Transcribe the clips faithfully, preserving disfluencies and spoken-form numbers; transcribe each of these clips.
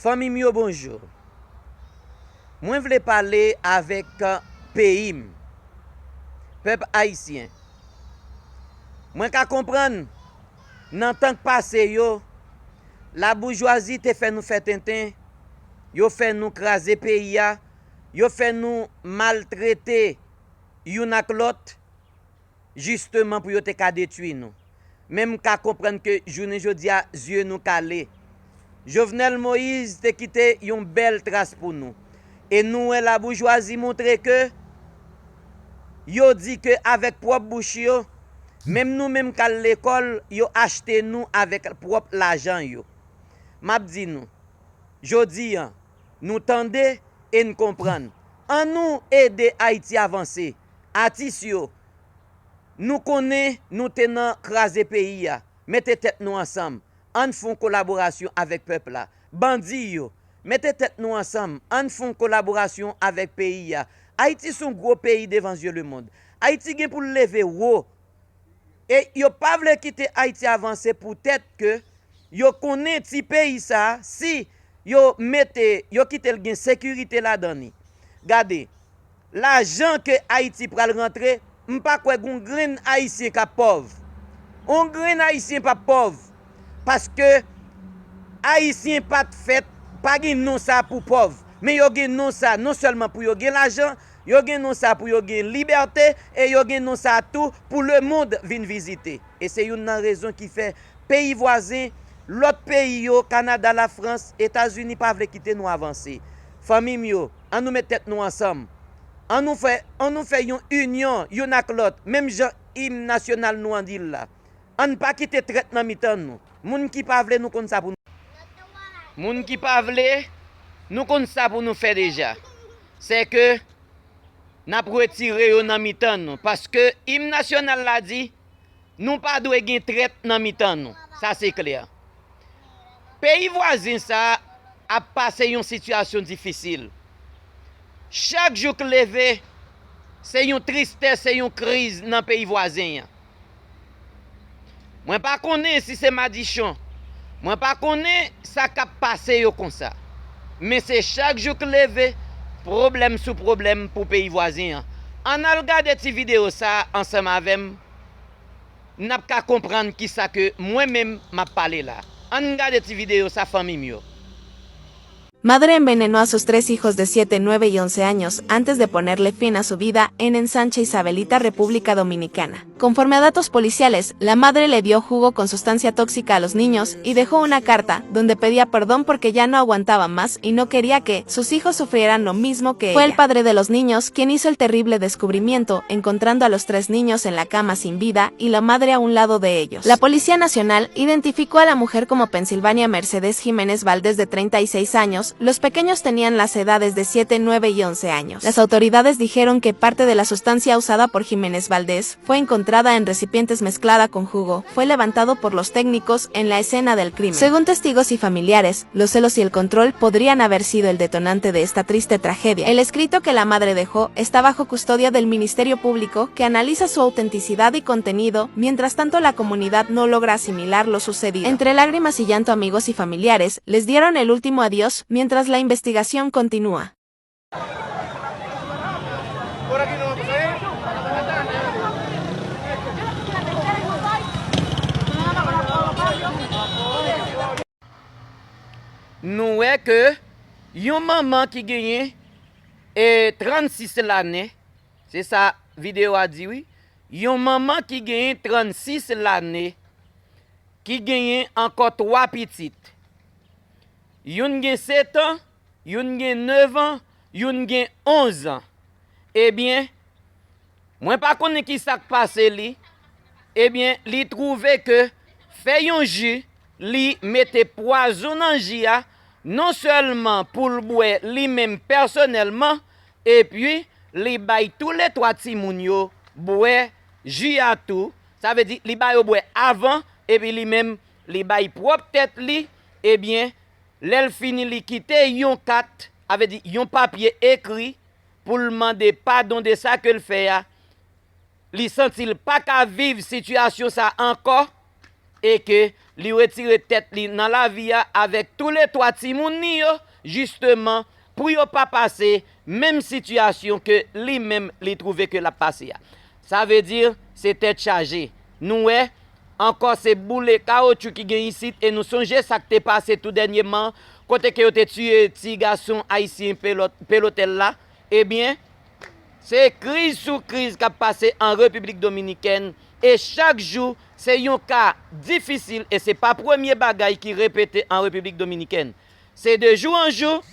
Fanmi m yo, bonjou. Mwen vle pale avèk peyi m, pèp ayisyen. Mwen ka konprann, nan tan k pase yo, laboujwazi te fè nou fè tenten, yo fè nou kraze peyi a, yo fè nou maltrete youn ak lòt, jisteman pou yo te ka detwi nou. Men m ka konprann ke jounen jodi a, zye nou kale. Jovenel Moïse te kite yon bèl tras pou nou. E nou wè laboujwazi montre ke yo di ke avèk pwòp bouch yo, menm nou menm k al lekòl, yo achte nou avèk pwòp lajan yo. M ap di nou, jodi a, nou tande e n konprann. Annou ede Ayiti avanse. Atis yo, nou konnen nou te nan kraze peyi a. Mete tèt nou ansanm. Ann fè yon kolaborasyon avèk pèp la. Bandi yo, mete tèt nou ansanm. Ann fè yon kolaborasyon avèk peyi a. Ayiti se yon gwo peyi devan zye lemonn. Ayiti gen pou l leve wo. E yo pa vle kite Ayiti avanse poutèt ke yo konnen ti peyi sa a, si yo mete, yo kite l gen sekirite ladan li. Gade, lajan ke Ayiti pral rantre, m pa kwè gon grenn Ayisyen k ap pòv. On grenn Ayisyen p ap pòv. Paske Ayisyen pa t fèt, pa gen non sa pou pòv. Men yo gen non sa non sèlman pou yo gen lajan, yo gen non sa pou yo gen libète, e yo gen non sa tou pou lemonn vin vizite. E se youn nan rezon ki fè peyi vwazen, lòt peyi yo, Kanada, Lafrans, Etazini pa vle kite nou avanse. Fanmi m yo, ann nou met tèt nou ansanm. Ann nou fè, ann nou fè yon inyon, youn ak lòt, menm jan im nasyonal nou an di l la. Ann pa kite trèt nan mitan nou. Moun ki pa vle, nou konn sa pou nou. Moun ki pa vle, nou konn sa pou nou fè deja. Sèke n ap retire yo nan mitan nou. Paske im nasyonal la di, nou pa dwe gen trèt nan mitan nou. Sa se klè. Peyi vwazen sa a ap pase yon sitiyasyon difisil. Chak jou k leve, se yon tristès, se yon kriz nan peyi vwazen an. Mwen pa konnen si se madichon. Mwen pa konnen sa k ap pase yo konsa. Men se chak jou k leve, pwoblèm sou pwoblèm pou peyi vwazen an. Ann al gade ti videyo sa a ansanm avè m. N ap ka konprann kisa ke mwen menm m ap pale la. Ann gade ti videyo sa, fanmi m yo. Madre envenenó a sus tres hijos de siete, nueve y once años antes de ponerle fin a su vida en Ensanche Isabelita, República Dominicana. Conforme a datos policiales, la madre le dio jugo con sustancia tóxica a los niños y dejó una carta donde pedía perdón porque ya no aguantaba más y no quería que sus hijos sufrieran lo mismo que ella. Fue el padre de los niños quien hizo el terrible descubrimiento, encontrando a los tres niños en la cama sin vida y la madre a un lado de ellos. La Policía Nacional identificó a la mujer como Pensilvania Mercedes Jiménez Valdés, de treinta y seis años. Los pequeños tenían las edades de siete, nueve y once años. Las autoridades dijeron que parte de la sustancia usada por Jiménez Valdés fue encontrada en recipientes mezclada con jugo, fue levantado por los técnicos en la escena del crimen. Según testigos y familiares, los celos y el control podrían haber sido el detonante de esta triste tragedia. El escrito que la madre dejó está bajo custodia del Ministerio Público, que analiza su autenticidad y contenido. Mientras tanto, la comunidad no logra asimilar lo sucedido. Entre lágrimas y llanto, amigos y familiares les dieron el último adiós mientras la investigación continúa. Nou wè ke yon manman ki genyen e trannsis lane, se sa videyo a di wi, yon manman ki genyen trannsis lane, ki genyen ankò twa pitit. Youn gen sèt an, youn gen nèf an, youn gen onz an. Ebyen, mwen pa konnen ki sa k pase li. Ebyen, li twouve ke fè yon ji, li mete pwazon nan ji a, non sèlman pou l bwè li menm pèsonèlman, epi li bay toulètwa timoun yo bwè ji a tou. Sa vle di, li ba yo bwè avan, epi li menm, li bay pwòp tèt li. Ebyen, lè l fini, li kite yon kat, sa vle di, yon papye ekri, pou l mande padon de sa ke l fè a. Li santi l pa ka viv sitiyasyon sa ankò. e ke li retire tèt li nan lavi a avèk toulètwa timoun li yo, jisteman, pou yo pa pase menm sitiyasyon ke li menm li twouve ke l ap pase a. Sa vle di, se tèt chaje. Nou wè, ankò se boule kawotchou ki gen isit, e nou sonje sa k te pase tou dènyèman, kote ke yo te tiye ti gason ayisyen pelot-, pelotèl la. Ebyen, se kriz sou kriz k ap pase an Repiblik Dominikèn, e chak jou, se yon ka difisil, e se pa premye bagay ki repete an Repiblik Dominikèn. Se de jou an jou,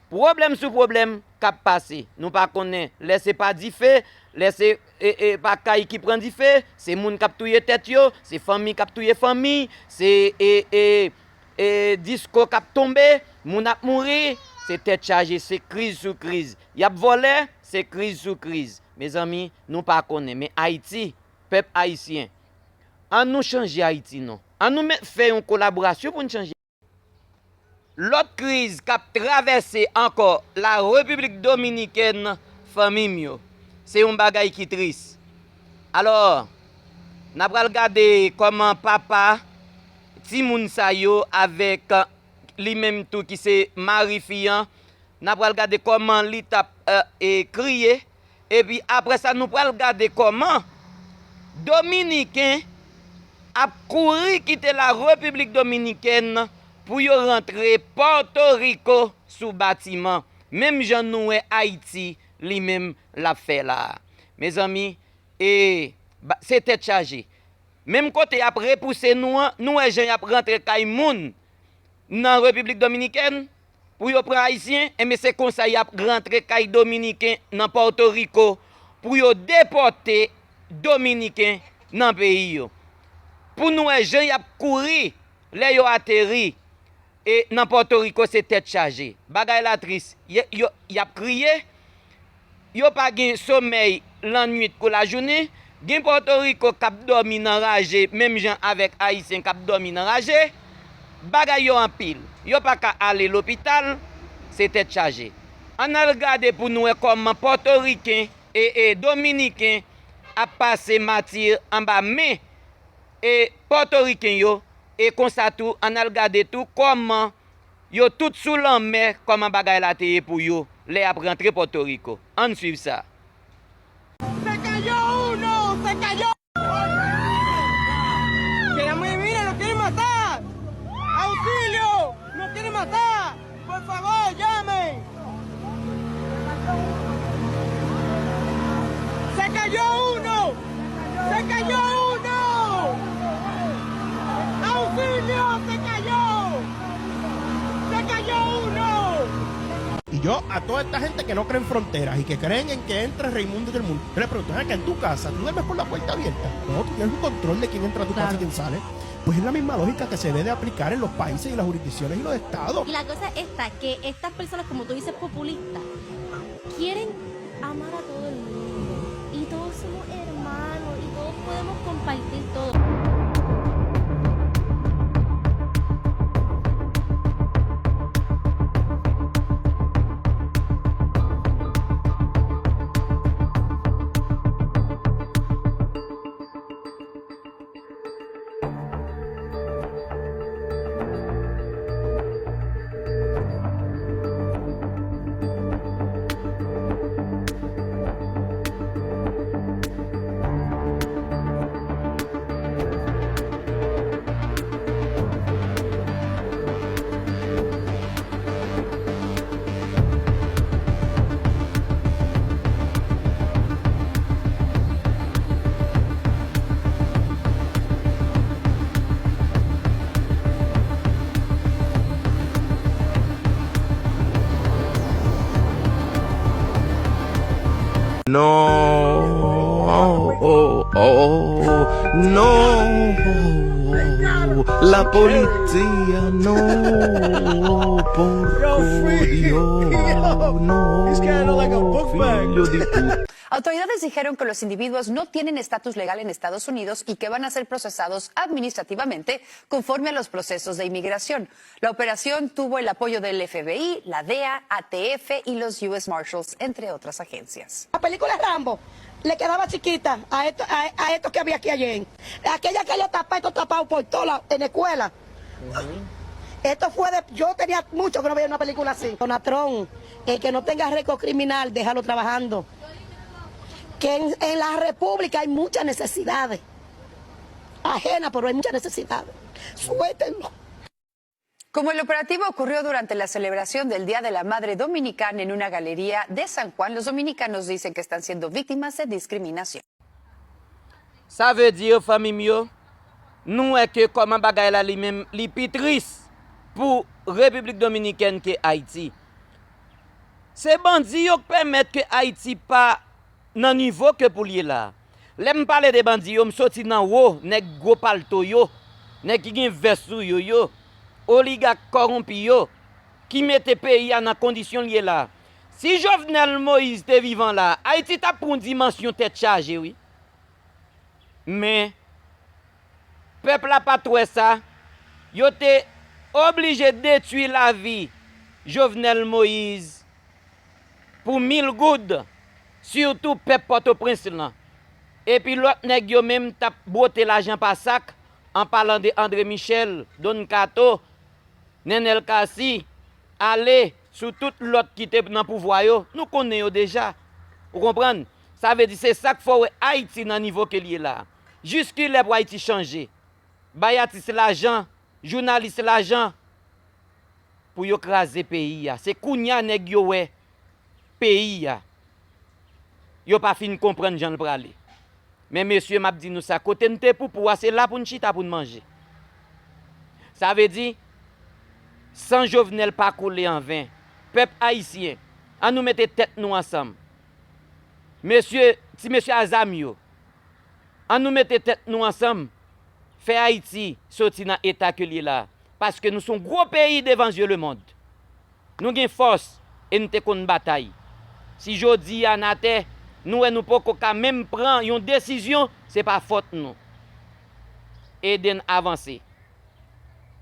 pwoblèm sou pwoblèm k ap pase. Nou pa konnen lè se pa dife, lè se, e, e, pa kay ki pran dife, se moun k ap touye tèt yo, se fanmi k ap touye fanmi, se, e, e, e, disko k ap tonbe, moun ap mouri, se tèt chaje, se kriz sou kriz. Y ap vòlè, se kriz sou kriz. Mezanmi, nou pa konnen, men Ayiti, pèp ayisyen, an nou chanje Ayiti non. An nou met, fè yon kolaborasyon pou n chanje. Lòt kriz k ap travèse ankò la Repiblik Dominikèn, fanmi m yo, se yon bagay ki tris. Alò, n a pral gade kòman papa timoun sa yo avèk li menm tou ki se mari fi an, n a pral gade kòman li t ap, e, e, kriye. Epi apre sa, nou pral gade kòman Dominiken ap kouri kite la Repiblik Dominikèn pou yo rantre Pòtoriko sou batiman, menm jan nou wè Ayiti li menm l ap fè la a. Mezanmi, e, ba, se tèt chaje. Menm kote y ap repouse nou an, nou wè jan y ap rantre kay moun nan Repiblik Dominikèn pou yo pran Ayisyen, enben se konsa y ap rantre kay Dominiken nan Pòtoriko pou yo depòte Dominiken nan peyi yo. Pou nou wè jan y ap kouri lè yo ateri, e nan Pòtoriko se tèt chaje. Bagay la tris. Ye, yo, y ap kriye. Yo pa gen somèy lannwit kou lajounen. Gen Pòtoriko k ap dòmi nan raje, menm jan avèk Ayisyen k ap dòmi nan raje. Bagay yo anpil. Yo pa ka ale lopital. Se tèt chaje. Ann al gade pou nou wè kòman Pòtoriken e, e Dominiken ap pase mati anba men e Pòtoriken yo, e konsa tou, ann al gade tou kòman yo tout sou lanmè, kòman bagay la te ye pou yo lè y ap rantre Pòtoriko. Ann swiv sa. Se cayó uno, se cayó. Que la mira, nos quieren matar. Auxilio, nos quieren matar. Por favor, llamen. Se cayó uno. Se cayó uno. Auxilio, se cayó. Se cayó uno. Y yo a toda esta gente que no creen fronteras y que creen en que entre Raimundo y el mundo, yo le pregunto: "Ven acá, en tu casa, tú duermes con la puerta abierta?" No, tú tienes un control de quién entra a tu casa y quién sale. Pues es la misma lógica que se debe aplicar en los países y las jurisdicciones y los estados. Y la cosa está que estas personas, como tú dices, populistas, quieren amar a todo el mundo. Y todos somos hermanos y todos podemos compartir todo. No, oh, oh, no. La policía no, por Dios, no. Filho de puta. Autoridades dijeron que los individuos no tienen estatus legal en Estados Unidos y que van a ser procesados administrativamente conforme a los procesos de inmigración. La operación tuvo el apoyo del F B I, la D E A, A T F y los U S Marshals, entre otras agencias. La película de Rambo. Le quedaba chiquita a esto, a, a esto que había aquí ayer. Aquella que yo tapé, esto tapado por toda la, en escuela. Esto fue de, yo tenía mucho que no veía una película así. Donald Trump, el que no tenga récord criminal, déjalo trabajando. Que en, en la República hay muchas necesidades. Ajena, pero hay muchas necesidades. Suéltenlo. Como el operativo ocurrió durante la celebración del Día de la Madre Dominicana en una galería de San Juan, los dominicanos dicen que están siendo víctimas de discriminación. Sa vle di, fanmi m yo, nou wè ke kòman bagay la li menm li pi tris pou Repiblik Dominikèn ke Ayiti. Se bandi yo k pèmèt ke Ayiti pa nan nivo ke pou l ye la. Lè m pale de bandi yo, m soti nan wo, nèg gwo palto yo, nèg ki gen vès sou yo yo, oligak kòwonpi yo, ki mete peyi a nan kondisyon l ye la. Si Jovenel Moïse te vivan la, Ayiti t ap pran yon dimansyon tèt chaje wi. Men, pèp la pa t wè sa, yo te oblije detwi lavi Jovenel Moïse pou mil goud, sitou pèp Pòtoprens lan. Epi lòt nèg yo menm t ap bwote lajan pa sak, an palan de André Michel, Don Kato, Nenel Cassy, Ale, sou tout lòt ki te nan pouvwa yo, nou konnen yo deja. Ou konprann? Sa vle di se sa k fè w wè Ayiti nan nivo ke l ye la. Jiskilè pou Ayiti chanje? Bay atis lajan, jounalis lajan, pou yo kraze peyi a. Se kounye a nèg yo wè peyi a. Yo pa fin konprann jan l prale. Men mesye, m ap di nou sa, kote n te poupou a, se la pou n chita pou n manje. Sa vle di, san Jovenel pa koule anven. Pèp ayisyen, ann nou mete tèt nou ansanm. Mesye, ti mesye a zam yo, ann nou mete tèt nou ansanm, fè Ayiti soti nan eta ke l ye la. Paske nou se yon gwo peyi devan zye lemonn. Nou gen fòs e n te konn batay. Si jodi a n atè, nou wè nou poko ka menm pran yon desizyon, se pa fòt nou. Ede n avanse.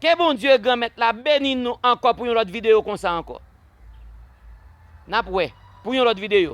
Ke Bondye Granmèt la beni nou ankò pou yon lòt videyo konsa ankò. N ap wè pou yon lòt videyo.